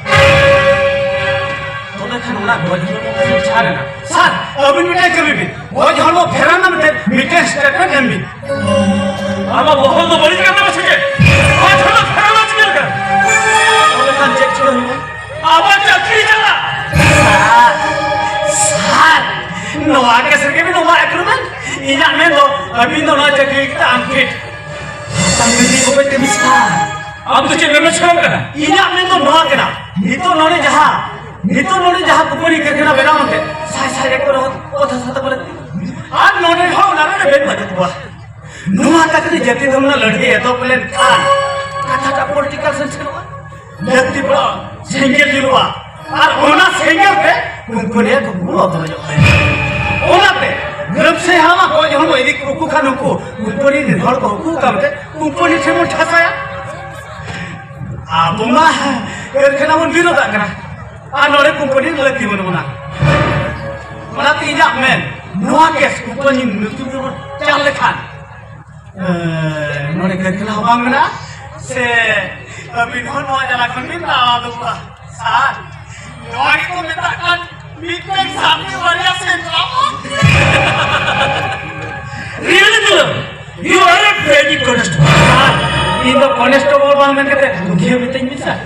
ᱛᱚᱵᱮ ᱠᱷᱟᱱ ᱚᱱᱟ ᱜᱚᱡ ᱦᱚᱲᱢᱚ ᱠᱟᱛᱷᱟ ᱪᱷᱟᱲ ᱮᱱᱟ᱾ ᱥᱟᱨ, ᱟᱹᱵᱤᱱ ᱢᱤᱫᱴᱟᱝ ᱠᱟᱹᱢᱤ ᱵᱤᱱ, ᱜᱚᱡ ᱦᱚᱲᱢᱚ ᱯᱷᱮᱨᱟᱣ ᱨᱮᱱᱟᱜ ᱢᱤᱫᱴᱮᱱ, ᱢᱤᱫᱴᱮᱱ ᱥᱴᱮᱴᱢᱮᱱᱴ ᱮᱢ ᱵᱤᱱ᱾ ᱟᱢᱟᱜ ᱵᱚᱦᱚᱜ ᱫᱚ ᱵᱟᱹᱲᱤᱡ ᱠᱟᱱ ᱛᱟᱢᱟ ᱥᱮ ᱪᱮᱫ? ᱜᱚᱡ ᱦᱚᱲᱢᱚ ᱯᱷᱮᱨᱟᱣ ᱨᱮᱱᱟᱜ ᱪᱤᱠᱟᱹ ᱞᱮᱠᱟ? ᱛᱚᱵᱮ ᱠᱷᱟᱱ ᱪᱮᱫ ᱪᱤᱠᱟᱹ ᱦᱩᱭᱩᱜᱼᱟ? ᱟᱵᱟᱨ ᱪᱟᱹᱠᱨᱤ ᱪᱟᱞᱟᱜ᱾ ᱥᱟᱨ, ᱥᱟᱨ, ᱱᱚᱣᱟ ᱠᱮᱥ ᱨᱮᱜᱮ ᱵᱤᱱ ᱚᱵᱷᱟᱨ ᱮᱯᱨᱩᱵᱷᱮᱞ? ᱤᱧᱟᱹᱜ ᱢᱮᱱ ᱫᱚ ᱟᱹᱵᱤᱱ ᱫᱚ ᱱᱚᱣᱟ ᱪᱟᱹᱠᱨᱤ ᱠᱟᱛᱮ ᱟᱱᱯᱷᱤᱴ᱾ ᱟᱢ ᱡᱩᱫᱤ ᱚᱠᱚᱭ ᱛᱮ ᱢᱤᱥᱴᱟᱨ? ᱟᱢ ᱫᱚ ᱪᱮᱫ ᱢᱮᱢᱮᱱ ᱥᱟᱱᱟᱢ ᱠᱟᱱᱟ? ᱤᱧᱟᱹᱜ ᱢᱮᱱ ᱫᱚ ᱱᱚᱣᱟ ᱠᱟᱱᱟ, ᱱᱤᱛᱚᱜ ᱱᱚᱰᱮ ᱡᱟᱦᱟᱸ, ᱱᱤᱛᱚᱜ ᱱᱚᱰᱮ ᱡᱟᱦᱟᱸ ᱠᱳᱢᱯᱟᱱᱤ ᱠᱟᱹᱨᱠᱷᱟᱱᱟ ᱵᱮᱱᱟᱣ ᱮᱱᱛᱮ ᱥᱟᱭ ᱥᱟᱭ ᱮᱠᱚᱨ ᱚᱛ ᱦᱟᱥᱟ ᱛᱟᱵᱚ ᱞᱟᱹᱠᱛᱤ᱾ ᱟᱨ ᱱᱚᱰᱮ ᱦᱚᱸ ᱚᱱᱟ ᱨᱮ ᱵᱮᱱ ᱵᱟᱹᱪᱩᱜ ᱠᱚᱣᱟ᱾ ᱱᱚᱣᱟ ᱠᱟᱛᱷᱟ ᱡᱟᱹᱛᱤ ᱫᱷᱚᱨᱢ ᱨᱮᱱᱟᱜ ᱞᱟᱹᱲᱦᱟᱹᱭ ᱮᱛᱚᱦᱚᱵ ᱞᱮᱱᱠᱷᱟᱱ ᱠᱟᱛᱷᱟᱴᱟᱜ ᱯᱚᱞᱤᱴᱤᱠᱟᱞ ᱥᱮᱱ ᱥᱮᱱᱚᱜᱼᱟ᱾ ᱞᱟᱹᱠᱛᱤ ᱯᱟᱲᱟᱜᱼᱟ, ᱥᱮᱸᱜᱮᱞ ᱡᱩᱞᱩᱜᱼᱟ᱾ ᱟᱨ ᱚᱱᱟ ᱥᱮᱸᱜᱮᱞ ᱛᱮ ᱩᱱᱠᱩ ᱨᱮᱭᱟᱜ ᱠᱩᱠᱢᱩ ᱚᱛᱚᱨᱚᱡᱚᱜ ᱛᱟᱭᱟ᱾ ᱚᱱᱟᱛᱮ ᱜᱟᱹᱢᱥᱟᱹᱭ ᱦᱟᱢᱟ ᱜᱚᱡ ᱦᱚᱲᱢᱚ ᱤᱫᱤ ᱩᱠᱩ ᱠᱷᱟᱱ ᱩᱱᱠᱩ ᱩᱱᱠᱩ ᱨᱤᱱ ᱦᱚᱲ ᱠᱚ ᱩᱠᱩ ᱠᱟᱱ ᱛᱮ ᱩᱱᱠᱩ ᱴᱷᱮᱱ ᱵᱚᱱ ᱴᱷᱟᱥᱟᱭᱟ᱾ ᱟᱵᱚ ᱢᱟ ᱠᱟᱹᱨᱠᱷᱟᱱᱟ ᱵᱚᱱ ᱵᱤᱨᱳᱫᱷᱟᱜ ᱠᱟᱱᱟ ᱟᱨ ᱱᱚᱰᱮ ᱠᱳᱢᱯᱟᱱᱤ ᱞᱟᱹᱠᱛᱤ ᱵᱟᱹᱱᱩᱜ ᱵᱚᱱᱟ᱾ ᱚᱱᱟᱛᱮ ᱤᱧᱟᱹᱜ ᱢᱮᱱ, ᱱᱚᱣᱟ ᱠᱮᱥ ᱠᱳᱢᱯᱟᱱᱤ ᱧᱩᱛᱩᱢ ᱛᱮᱵᱚᱱ ᱪᱟᱞ ᱞᱮᱠᱷᱟᱱ, ᱮ, ᱱᱚᱰᱮ ᱠᱟᱹᱨᱠᱷᱟᱱᱟ ᱦᱚᱸ ᱵᱟᱝ ᱢᱮᱱᱟᱜᱼᱟ, ᱥᱮ ᱟᱹᱵᱤᱱ ᱦᱚᱸ ᱱᱚᱣᱟ ᱡᱟᱞᱟ ᱠᱷᱚᱱ ᱵᱤᱱ ᱨᱟᱣᱟᱫᱚᱜᱼᱟ᱾ ᱥᱟᱨ, ᱱᱚᱣᱟ ᱜᱮᱠᱚ ᱢᱮᱛᱟᱜ ᱠᱟᱱ ᱢᱤᱫᱴᱮᱱ ᱥᱟᱨ ᱵᱟᱨᱭᱟ ᱥᱮᱸᱫᱽᱨᱟ᱾ Really, ᱫᱩᱞᱟᱹᱲ? You are a trainee constable. ᱥᱟᱨ, ᱤᱧ ᱫᱚ ᱠᱚᱱᱮᱥᱴᱮᱵᱚᱞ ᱵᱟᱝ ᱢᱮᱱ ᱠᱟᱛᱮ ᱵᱩᱫᱷᱤᱭᱟᱹ ᱢᱤᱛᱟᱹᱧ ᱢᱮ ᱥᱟᱨ᱾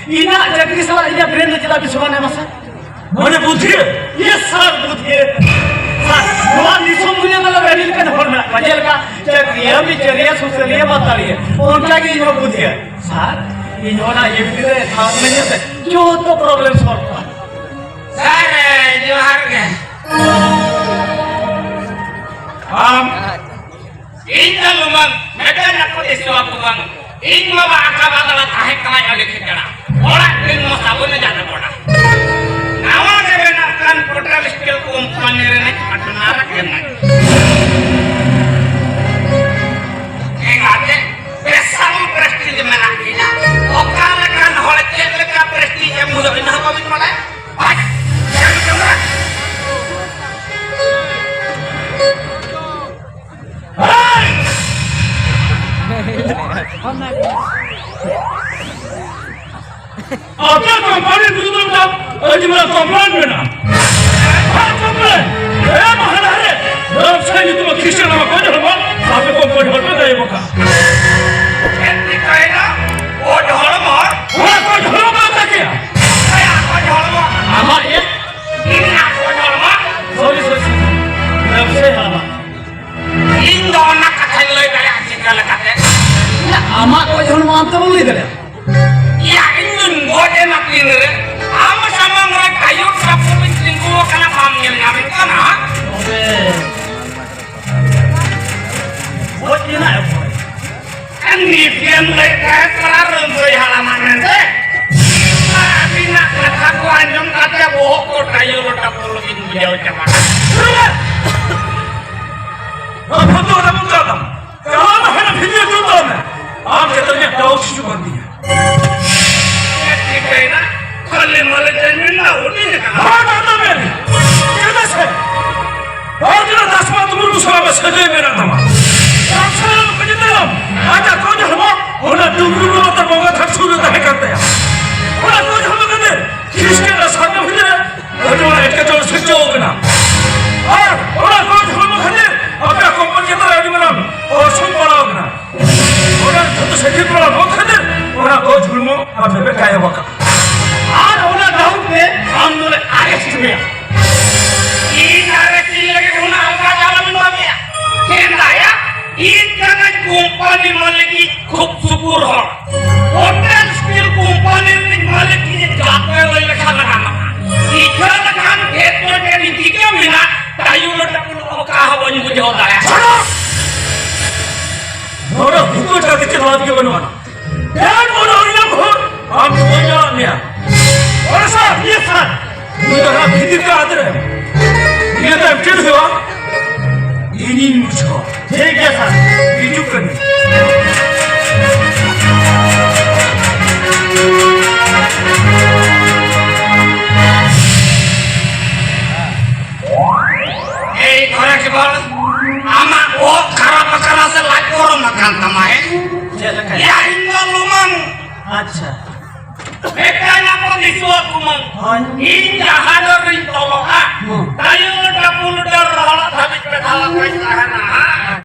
ᱤᱧᱟᱹᱜ ᱪᱟᱹᱠᱨᱤ ᱥᱟᱞᱟᱜ ᱤᱧᱟᱹᱜ ᱵᱨᱮᱱ ᱫᱚ ᱪᱮᱫᱟᱜ ᱵᱤᱱ ᱥᱚᱢᱟᱱ ᱮᱢᱟ ᱥᱟᱨ? ᱢᱟᱱᱮ ᱵᱩᱫᱷᱤᱭᱟᱹ? ᱭᱮᱥ ᱥᱟᱨ, ᱵᱩᱫᱷᱤᱭᱟᱹ᱾ ᱥᱟᱨ, ᱱᱚᱣᱟ ᱫᱤᱥᱚᱢ ᱫᱩᱱᱤᱭᱟᱹ ᱫᱚ ᱟᱹᱰᱤ ᱞᱮᱠᱟᱱ ᱦᱚᱲ ᱢᱮᱱᱟᱜ ᱠᱚᱣᱟ, ᱪᱮᱫ ᱞᱮᱠᱟ ᱪᱟᱹᱠᱨᱤᱭᱟᱹ, ᱵᱤᱪᱟᱹᱨᱤᱭᱟᱹ, ᱥᱩᱥᱟᱹᱨᱤᱭᱟᱹ, ᱢᱟᱛᱟᱞᱤᱭᱟᱹ, ᱚᱱᱠᱟ ᱜᱮ ᱤᱧ ᱦᱚᱸ ᱵᱩᱫᱷᱤᱭᱟᱹ᱾ ᱥᱟᱨ, ᱤᱧ ᱚᱱᱟ ᱮᱢ ᱵᱤ ᱨᱮ ᱴᱷᱟᱶ ᱤᱢᱟᱹᱧ ᱢᱮᱥᱮ, ᱡᱚᱛᱚ ᱯᱨᱚᱵᱞᱮᱢ ᱥᱚᱞᱵᱷ ᱠᱚᱜᱼᱟ᱾ ᱥᱟᱨ, ᱡᱚᱦᱟᱨ ᱜᱮ᱾ ᱟᱢ ᱤᱧ ᱫᱚ ᱞᱩᱢᱟᱹᱝ, ᱢᱮᱴᱮᱱ ᱟᱠᱚ ᱫᱤᱥᱩᱣᱟ ᱠᱚ ᱵᱟᱝ᱾ ᱤᱧ ᱵᱟᱵᱟ ᱟᱠᱟ ᱵᱟᱫᱟᱞᱟ ᱛᱟᱦᱮᱸ ᱠᱟᱱᱟᱭ ᱟᱹᱰᱤ ᱠᱷᱮᱪᱲᱟ᱾ ᱚᱲᱟᱜ ᱨᱤᱱ ᱢᱚᱥᱟ ᱵᱚᱱ ᱡᱟᱜᱟ ᱵᱚᱲᱟ᱾ ᱱᱟᱣᱟ ᱜᱮ ᱵᱮᱱᱟᱜ ᱠᱟᱱ ᱯᱚᱴᱟ ᱥᱴᱤᱞ ᱠᱳᱢᱯᱟᱱᱤ ᱨᱤᱱᱤᱡ ᱯᱟᱴᱱᱟᱨ ᱠᱟᱹᱱᱟᱹᱧ᱾ ᱮᱸᱜᱟᱛᱮ, ᱵᱮᱥᱟᱞ ᱯᱨᱮᱥᱴᱤᱡᱽ ᱢᱮᱱᱟᱜ ᱛᱤᱧᱟ᱾ ᱚᱠᱟ ᱞᱮᱠᱟᱱ ᱦᱚᱲ ᱪᱮᱫ ᱞᱮᱠᱟ ᱯᱨᱮᱥᱴᱤᱡᱽ ᱮᱢ ᱵᱩᱡᱷᱟᱹᱣ, ᱤᱱᱟᱹ ᱦᱚᱸ ᱵᱟᱹᱵᱤᱱ ᱵᱟᱲᱟᱭᱟ? ᱦᱟᱴ! ᱪᱮᱫ ᱮᱢ ᱢᱮᱱᱟ? ᱟᱯᱮ ᱠᱳᱢᱯᱟᱱᱤ ᱵᱤᱨᱩᱫᱷ ᱨᱮ ᱢᱤᱫᱴᱟᱝ ᱟᱹᱰᱤ ᱢᱟᱨᱟᱝ ᱠᱚᱢᱯᱞᱮᱱ ᱢᱮᱱᱟᱜᱼᱟ᱾ ᱦᱮᱸ, ᱠᱚᱢᱯᱞᱮᱱ᱾ ᱮ ᱢᱟᱦᱟᱞᱟ ᱨᱮ ᱵᱮᱵᱽᱥᱟᱭᱤ ᱧᱩᱛᱩᱢ ᱠᱷᱨᱤᱥᱴᱟᱱ ᱟᱢᱟᱜ ᱠᱚ ᱡᱚᱲ ᱢᱟ, ᱟᱯᱮ ᱠᱳᱢᱯᱟᱱᱤ ᱦᱚᱲ ᱯᱮ ᱫᱟᱭᱮ ᱵᱚᱠᱟ᱾ ᱪᱮᱫ ᱪᱤᱠᱟᱹᱭᱮᱱᱟ? ᱠᱚ ᱡᱚᱲ ᱢᱟ? ᱦᱮᱸ, ᱠᱚ ᱡᱚᱲ ᱢᱟ ᱠᱟᱛᱮ ᱜᱮ᱾ ᱟᱭᱟ, ᱠᱚ ᱡᱚᱲ ᱢᱟ? ᱟᱢᱟᱜ ᱮ? ᱤᱧᱟᱜ ᱠᱚ ᱡᱚᱲ ᱢᱟ? ᱥᱚᱨᱤ, ᱥᱚᱨᱤ, ᱥᱚᱨᱤ᱾ ᱵᱮᱵᱽᱥᱟᱭᱤ ᱦᱟᱲᱟᱢ᱾ ᱤᱧ ᱫᱚ ᱚᱱᱟ ᱠᱟᱛᱷᱟᱧ ᱞᱟᱹᱭ ᱫᱟᱲᱮᱭᱟᱜᱼᱟ ᱪᱤᱠᱟᱹ ᱞᱮᱠᱟᱛᱮ? ᱟᱢᱟᱜ ᱜᱚᱡ ᱦᱚᱲᱢᱚ ᱟᱢ ᱛᱮᱢ ᱞᱟᱹᱭ ᱫᱟᱲᱮᱭᱟᱜᱼᱟ? ᱭᱟ, ᱤᱧ ᱫᱩᱧ ᱜᱚᱡ ᱮᱱᱟ ᱛᱤᱱ ᱨᱮ? ᱟᱢ ᱥᱟᱢᱟᱝ ᱨᱮ ᱠᱟᱭᱚᱴ ᱥᱟᱯᱲᱟᱣᱤᱧ ᱛᱤᱸᱜᱩ ᱟᱠᱟᱱᱟ, ᱵᱟᱢ ᱧᱮᱞ ᱧᱟᱢᱤᱧ ᱠᱟᱱᱟ? ᱛᱚᱵᱮ ᱜᱚᱡ ᱮᱱᱟ ᱚᱠᱚᱭ? ᱱᱤᱛ ᱜᱮᱢ ᱞᱟᱹᱭ ᱛᱟᱦᱮᱸᱫ ᱯᱟᱲᱟ ᱨᱟᱹᱢᱵᱟᱹᱭ ᱦᱟᱲᱟᱢᱟᱜ ᱢᱮᱱᱛᱮ? ᱟᱹᱵᱤᱱᱟᱜ ᱠᱟᱛᱷᱟ ᱠᱚ ᱟᱸᱡᱚᱢ ᱠᱟᱛᱮ ᱵᱚᱦᱚᱜ ᱠᱚ ᱴᱟᱭᱚ ᱞᱚᱴᱟ ᱯᱚᱞᱚ ᱜᱤᱧ ᱵᱩᱡᱷᱟᱹᱣ ᱪᱟᱵᱟ ᱠᱮᱫᱟ᱾ ᱟᱢ ᱫᱚ ᱚᱱᱟ ᱵᱚᱱ ᱪᱟᱞᱟᱜ ᱛᱟᱢᱟ᱾ ᱪᱟᱞᱟᱣ ᱮᱱᱟ ᱦᱟᱱᱟ ᱵᱷᱤᱛᱤᱨ ᱛᱩᱫ ᱫᱚ ᱢᱮ᱾ ᱟᱢ ᱪᱮᱛᱟᱱ ᱨᱮ doubt ᱦᱤᱡᱩᱜ ᱠᱟᱱ ᱛᱤᱧᱟ᱾ ᱪᱮᱫ ᱪᱤᱠᱟᱹᱭᱮᱱᱟ? ᱠᱷᱟᱹᱞᱤ ᱢᱟᱞᱮ ᱡᱟᱹᱢᱤᱱ ᱨᱮᱱᱟᱜ ᱦᱩᱰᱤᱧ ᱟᱠᱟᱱᱟ᱾ ᱦᱳᱭ, ᱰᱟᱠᱛᱟᱨ ᱢᱮ᱾ ᱪᱮᱫᱟᱜ ᱥᱮ? ᱦᱚᱲ ᱠᱟᱱᱟ ᱫᱟᱥᱢᱟ ᱛᱩᱢᱩᱞ ᱠᱚ ᱥᱟᱞᱟᱜ ᱥᱟᱹᱜᱟᱹᱭ ᱢᱮᱱᱟᱜ ᱛᱟᱢᱟ᱾ ᱟᱢ ᱥᱟᱞᱟᱜ ᱠᱚ ᱧᱮᱞ ᱛᱟᱭᱚᱢ, ᱟᱡᱟᱜ ᱠᱚ ᱡᱚᱱᱢᱚ ᱚᱱᱟ ᱰᱩᱝᱨᱤ ᱵᱩᱨᱩ ᱞᱟᱛᱟᱨ ᱵᱚᱸᱜᱟ ᱛᱷᱟᱱ ᱥᱩᱨ ᱨᱮ ᱛᱟᱦᱮᱸ ᱠᱟᱱ ᱛᱟᱭᱟ᱾ ᱚᱱᱟ ᱠᱚ ᱡᱚᱱᱢᱚ ᱠᱟᱛᱮ ᱠᱷᱨᱤᱥᱴ ᱤᱧ ᱠᱟᱱᱟᱧ ᱠᱳᱢᱯᱟᱱᱤ ᱢᱟᱹᱞᱤᱠ ᱤᱡ ᱠᱷᱩᱵ ᱥᱩᱯᱩᱨ ᱦᱚᱲ᱾ ᱦᱳᱴᱮᱞ ᱥᱴᱤᱞ ᱠᱳᱢᱯᱟᱱᱤ ᱨᱤᱱᱤᱡ ᱢᱟᱹᱞᱤᱠ ᱤᱧ ᱡᱟᱛᱮ ᱞᱟᱹᱭ ᱞᱮᱠᱷᱟᱱ ᱜᱟᱱᱚᱜᱼᱟ᱾ ᱤᱠᱷᱟᱹ ᱞᱮᱠᱷᱟᱱ ᱜᱮᱫ ᱞᱮᱠᱟᱱ ᱤᱧ ᱴᱷᱤᱠᱟᱹ ᱢᱮᱱᱟᱜ, ᱛᱟᱭᱚᱢ ᱨᱮ ᱚᱠᱟ ᱦᱚᱸ ᱵᱟᱹᱧ ᱵᱩᱡᱷᱟᱹᱣ ᱫᱟᱲᱮᱭᱟᱜ ᱠᱟᱱᱟ᱾ ᱱᱚᱰᱮ ᱦᱩᱫᱩᱲ ᱠᱟᱛᱮ ᱪᱮᱫ ᱞᱟᱵᱷ ᱜᱮ ᱵᱟᱹᱱᱩᱜᱼᱟ᱾ ᱰᱮᱲ ᱵᱚᱱᱚ ᱨᱮᱱᱟᱜ ᱵᱷᱳᱴ ᱟᱢ ᱫᱚ ᱵᱟᱹᱧ ᱧᱟᱢᱟᱫ ᱢᱮᱭᱟ᱾ ᱚᱨᱮ ᱥᱟᱨ, ᱤᱭᱟᱹ ᱥᱟᱨ᱾ ᱱᱩᱭ ᱫᱚ ᱦᱟᱸᱜ ᱵᱷᱤᱛᱤᱨ ᱠᱟᱜ ᱟᱫᱨᱮ᱾ ᱤᱱᱟᱹ ᱛᱟᱭᱚᱢ ᱪᱮᱫ ᱦᱩᱭᱩᱜᱼᱟ? ᱤᱧᱤᱧ ᱵᱩᱡᱷᱟᱹᱣᱟ᱾ ᱴᱷᱤᱠ ᱜᱮᱭᱟ ᱥᱟᱨ᱾ ᱦᱤᱡᱩᱜ ᱠᱟᱹᱱᱟᱹᱧ᱾ ᱮᱭ ᱠᱚᱱᱮᱥᱴᱮᱵᱚᱞ, ᱟᱢᱟᱜ ᱵᱚᱦᱚᱜ ᱠᱷᱟᱨᱟᱯ ᱟᱠᱟᱱᱟ ᱥᱮ ᱞᱟᱡ ᱜᱚᱨᱚᱢ ᱟᱠᱟᱱ ᱛᱟᱢᱟ, ᱦᱮᱸ? ᱪᱮᱫ ᱞᱮᱠᱟ? ᱭᱟ, ᱤᱧ ᱫᱚ ᱞᱩᱢᱟᱹᱝ᱾ ᱟᱪᱪᱷᱟ᱾ ᱢᱤᱫᱴᱟᱝ ᱟᱵᱚ ᱫᱤᱥᱩᱣᱟᱹ ᱠᱩᱢᱟᱹᱝ᱾ ᱦᱳᱭ᱾ ᱤᱧ ᱡᱟᱦᱟᱸ